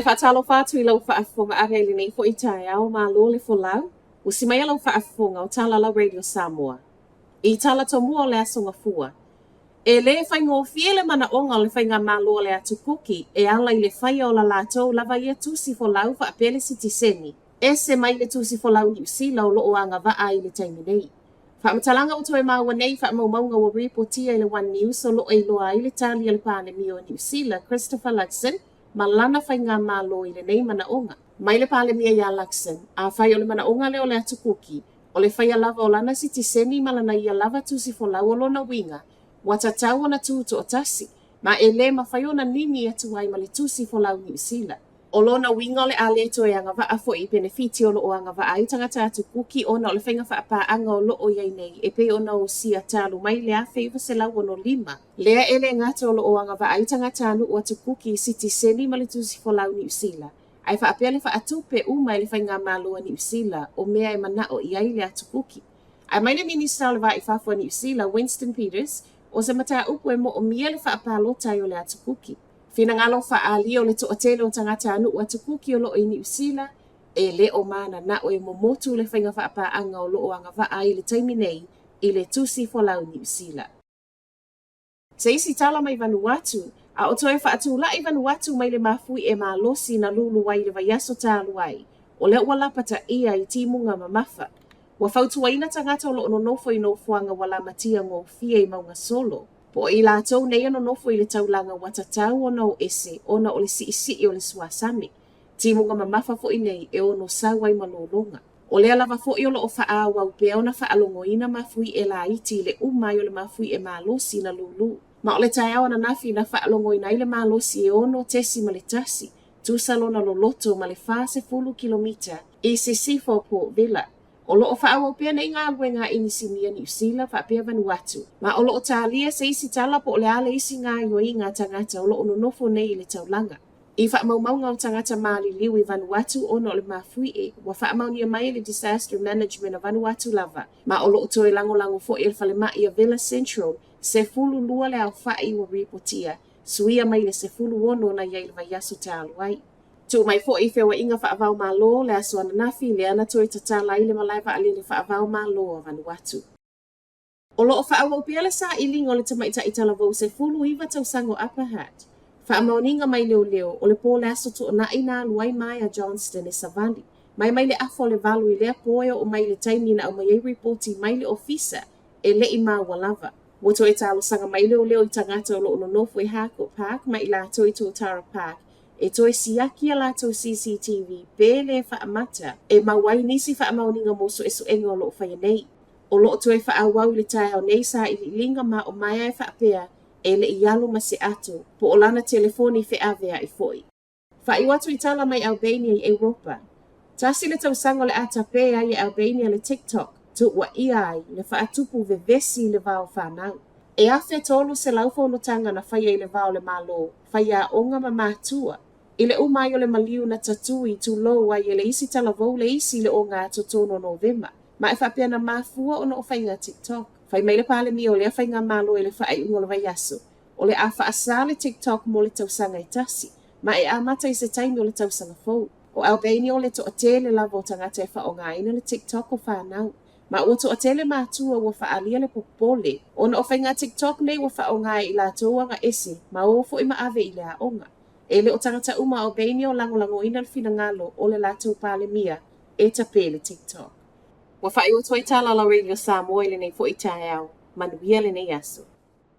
Te faatalofa atu i lau faafofoga ave i lenei foi taeao, malo le folau. Usi maia lau faafofoga o Talalau Radio Samoa. I tala tomua o le Aso Gafua, e lē faigofie le manaʻoga o le Faigamalo a le Atu Kuki e ala i le faia o la latou lava ia tusi folau faapea le sitiseni, ese mai le tusi folau Niu Sila o loo agavaa ai i le taimi nei. Faamatalaga ua toe maua nei i faamaumauga ua ripotia i le One News o loo e iloa ai le tali a le Palemia o Niu Sila, Christopher Luxon, ma lana faigamalo i lenei manaoga. Mai le Palemia iā Luxon, afai o le manaoga lea o le Atu Kuki, o le faia lava o lana sitiseni ma lana ia lava tusi folau o lona uiga, ua tatau ona tu toatasi, ma e lē mafai ona nini atu ai ma le tusi folau Niu Sila. O lona uiga o le a lē toe agavaa foi i penefiti o loo agavaa ai tagata Atu Kuki ona o le faiga faapaaga o loo i ai nei e pei ona osia talu mai le 1965, lea e lē gata o loo agavaa ai tagatanuu Atu Kuki i sitiseni ma le tusi folau Niu Sila, ae faapea le faatupe uma e le Faigamalo a Niu Sila o mea e manao i ai le Atu Kuki. Ae mai le Minista o le Va i Fafo a Niu Sila, Winston Peters, o se mataupu e moomia le faapalota ai o le Atu Kuki. Finagalo faaalia o le toatele o tagatanuu Atu Kuki o loo i Niu Sila, e lē o mananao e momotu le faiga faapaaga o loo agavaa ai i le taimi nei i le tusi folau Niu Sila. Se isi tala mai Vanuatu, a o toe faatula'i Vanuatu mai le mafuie malosi na lulu ai i le vaiaso talu ai, o lea ua lapataia i timuga mamafa. Ua fautuaina tagata o loo nonofo i nofoaga ua lamatia gofie i mauga solo, po o i latou nei e nonofo i le taulaga ua tatau ona o ese ona o le siisii o le suasami. Timuga mamafa foi nei e ono sau ai ma lologa. O lea lava foi o loo faaauau pea ona faalogoina mafuie laiti i le uma ai o le mafuie malosi na lulu. Ma o le taeao ananafi na faalogoina ai le malosi e 6.1, tusa lona loloto ma le 40 kilomita i sisifo o Port Vila. O loo faaauau pea nei galuega a Inisinia Niu Sila faapea Vanuatu, ma o loo talia se isi tala po o le a le isi gaoioiga a tagata o loo nonofo nei i le taulaga. I faamaumauga o tagata maliliu i Vanuatu ona o le mafuie, ua faamaonia mai e le Disaster Management a Vanuatu lava, ma o loo toe lagolago foi e le falemai a Vila Central, 12 le aofai ua ripotia, suia mai le 16 na i ai i le vaiaso talu ai. Tuu mai foi i feoaiga faava-o-Malo le aso ananafi lea na toe tatala ai le malae vaalele faava-o-Malo a Vanuatu. O lo o faaauau pea le sailiga o le tamaitai talavou 19 tausaga o Upper Hutt. Faamaoniga mai leoleo, o le po o le aso Toonai na alu ai Maya Johnston e savali. Mai mai le afa o le 8 i lea po e oo mai i le taimi na aumai ai ripoti mai le ofisa, e le i maua lava. Ua toe talosaga mai leoleo i tagata o lo o nonofo i Harcourt Park ma i latou i Totara Park e toe siaki a latou CCTV pe lē faamata e mau ai nisi faamaoniga mo suesuega o lo o faia nei. O lo o toe faaauau i le taeao nei sailiiliga ma o Maea e faapea e le i alu ma se ato po o lana telefoni feaveai foi. Faaiu atu i tala mai Albania i Europa. Tasi le tausaga o le a tapē ai e Albania le TikTok, tuuaia ai le faatupu vevesi i le va o fanau. E 1300 fonotaga na faia i le va o le Malo, faiaoga ma matua, i le uma ai o le maliu na tatui tulou ai e le isi talavou le isi i le ogatotonu o Novema, ma e faapea na mafua ona o faiga TikTok. Fai mai le Palemia o lea faigamalo i le faaiuga o le vaiaso, o le a faasā le TikTok mo le tausaga e tasi, ma e amata i se taimi o le tausaga fou. O Albania o le toatele lava o tagata e faaaogaina le TikTok o fanau, ma ua toatele matua ua faaalia le popole ona o faiga TikTok nei ua faaaoga e i latou aga ese ma o foi ma ave i le aoga. E le o tagata uma o Albania o lagolagoina le finagalo o le latou Palemia e tapē le TikTok. Ua faaiu atu ai Talalau Radio Samoa i lenei foi taeao. Manuia lenei aso.